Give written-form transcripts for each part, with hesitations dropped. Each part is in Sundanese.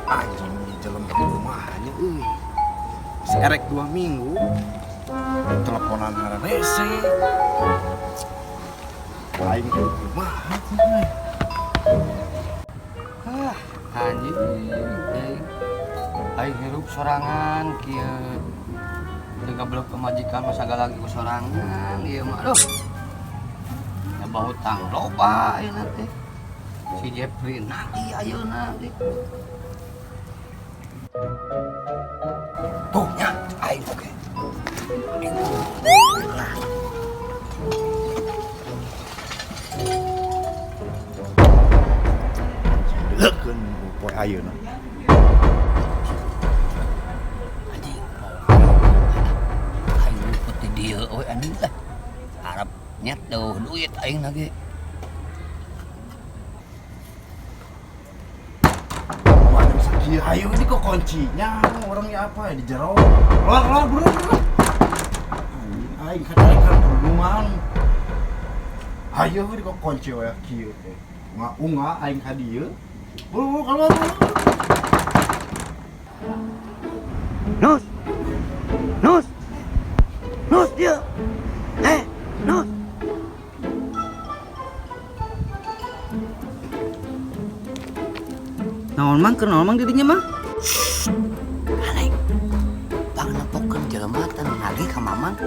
Anjing jelema kumahanya euy. Erek 2 minggu teleponan hararese. Aing kudu kumaha euy. Ah, anjing aing. Aing hirup sorangan kieu. Teu gablek pamajikan mah sagala ge ku sorangan ieu mah. Aduh. Nyoba hutang loba ayeuna teh. Si Jepri nagih ayeuna teh. Tuh nya aing oge. Lah. Leukeun poe ayeuna. Anjing. Aing luput di dieu we anjing lah. Harap nyet deuh duit aing lagi. Waduh sakieu hayu ini kok kuncinya orangnya apa di jero. Keluar keluar buru buru. Aing kacarekan perundungan. Hayu ini kok kunci we kieu teh. Unga aing ka dieu. Buru buru keluar buru. Nus. Nus. Nus dia. Nus. Naon mang keur naon mang didinya mang? Alek. Bang nempokeun jelema teh nagih ka Mamang.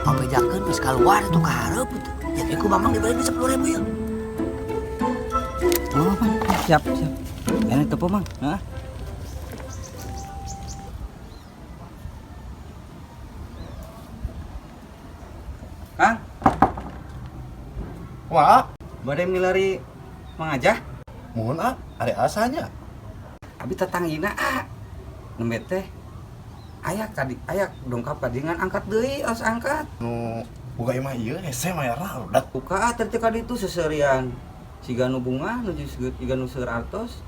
Pangbejakeun geus kaluar tuh ka hareup itu. Ya ku Mamang diberi duit 10.000 ieu. Oh, Mang. Siap, siap. Ini tepo mang. Heeh. Kang. Wah, bade milari mangajah? Mohon ah, ada asanya. Abi tetanggina ah. Nembe teh aya kadi aya dongkap kadingan angkat deui, os angkat. Nu buka imah ieu hese mayarna udah. Buka ah teh kadi itu seserian. Siga nu bunga nu siga nu seur artos.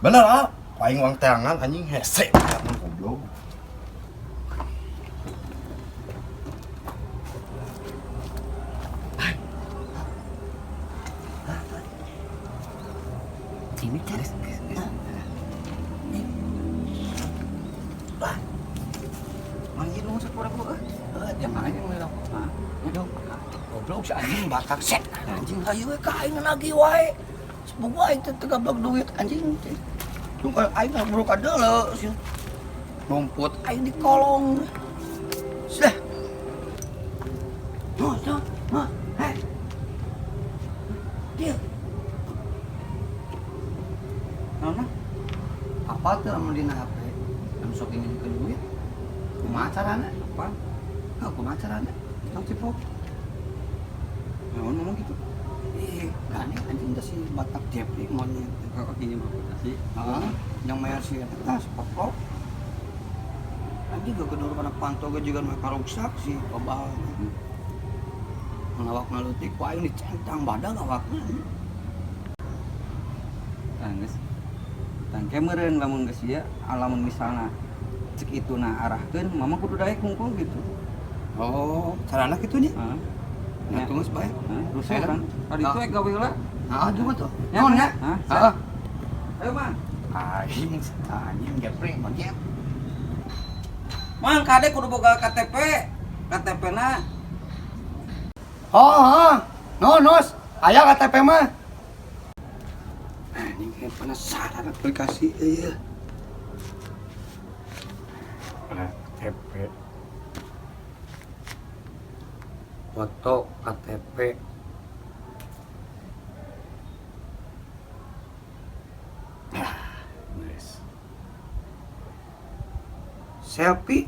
Bener ah, aing uang teangan anjing hese mayarna goblok. Ini kan. Wah. Manggil nu 10.000 euy. Jangan aja nu rokok. Hah? Dong. Goblok si anjing batak set. Anjing hayu we ka aing nagih wae. Sepugu aing teh teu gablek duit anjing teh. Tunggal aing mah buru kadeuleu sih. Rumput aing di kolong. Sudah. Noh, noh, noh. Hei. Dia. Naon mah? Apa tuh lamun dina HP? Lamun sok ingin ke duit. Kumaha carana? Apa? Hah, kumaha carana? Tong cipok. Naon ngomong gitu? Ih, gane anjing teh si Batak Jepri monyet. Oh, gini mah aplikasi. Heeh, yang bayar si eta tah si Poplok. Anjing gak gedor kana panto ge jiga nu karuksak si babal. Ngawak ngalutik ku aing dicentang badag awakna. Tah geus. Tah meureun lamun geus ieu, lamun misalna cek ituna arahkeun, mama kudu daek hungkul gitu. Oh, carana kitu nya? Heeh. Nah, tunggu bae. Heeh, rusuh kan. Tadi itu ek gawe heula. Heeh, juga tuh. Ya, Naon nya? Hah? Heeh. Ayo, Mang. Anjing, anjing Jepri monyet. Mang, kade kudu boga KTP. KTP-na. Oh, heeh. No, nos. Aya KTP mah. Anjing kayak penasaran aplikasi ieu. KTP. Foto KTP. Nice. Selfie.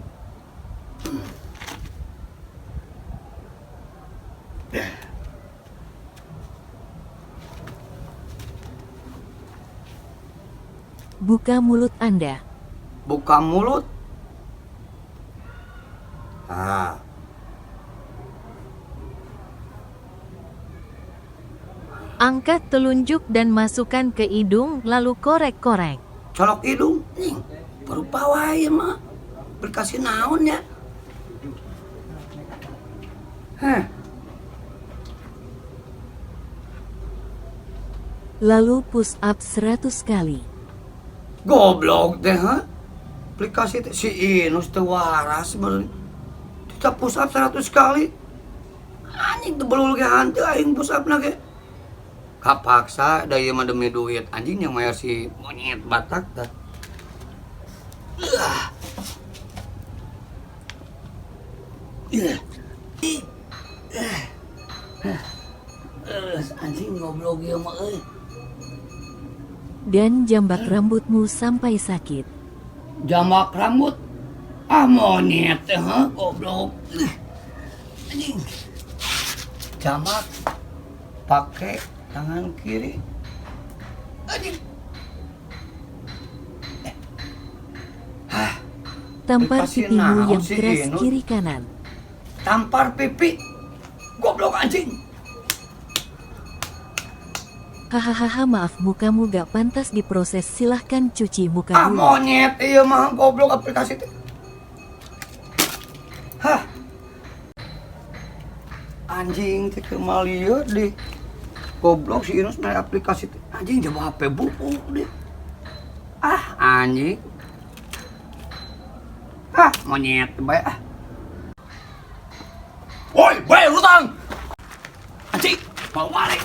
Buka mulut Anda. Buka mulut. Ah. Angkat telunjuk dan masukkan ke hidung lalu korek-korek. Colok hidung, nih. Baru pawai mah. Berkasih naon ya. Heh. Lalu push up 100 kali. Goblok teh, ha? Aplikasi teh si Inus teh waras bener. Kita push up 100 kali. Anjing teu belul ge hanteu aing push up na ge. Kapaksa da ieu mah demi duit anjing yang mayar si monyet Batak tah. Uah. Ih. Ih. Eh. Terus anjing goblok ieu mah euy. Dan jambak rambutmu sampai sakit. Jambak rambut. Ah monyet teh, ha, goblok. Ih. Anjing. Jambak pakai tangan kiri. Anjing. Eh. Hah, Tampar Dikasih pipimu naon yang si keras Inul? kiri kanan. Tampar pipi. Goblok anjing. Hahaha, maaf mukamu gak pantas diproses, silahkan cuci muka Ah dulu. monyet ieu mah goblok aplikasi teh. Hah. Anjing teh kumaha lieur deh. Goblok si Inus naik aplikasi teh. Anjing jawab HP buku deh. Ah anjing. Ah monyet bae ah. Woi, bayar utang. Anjing, mau balik.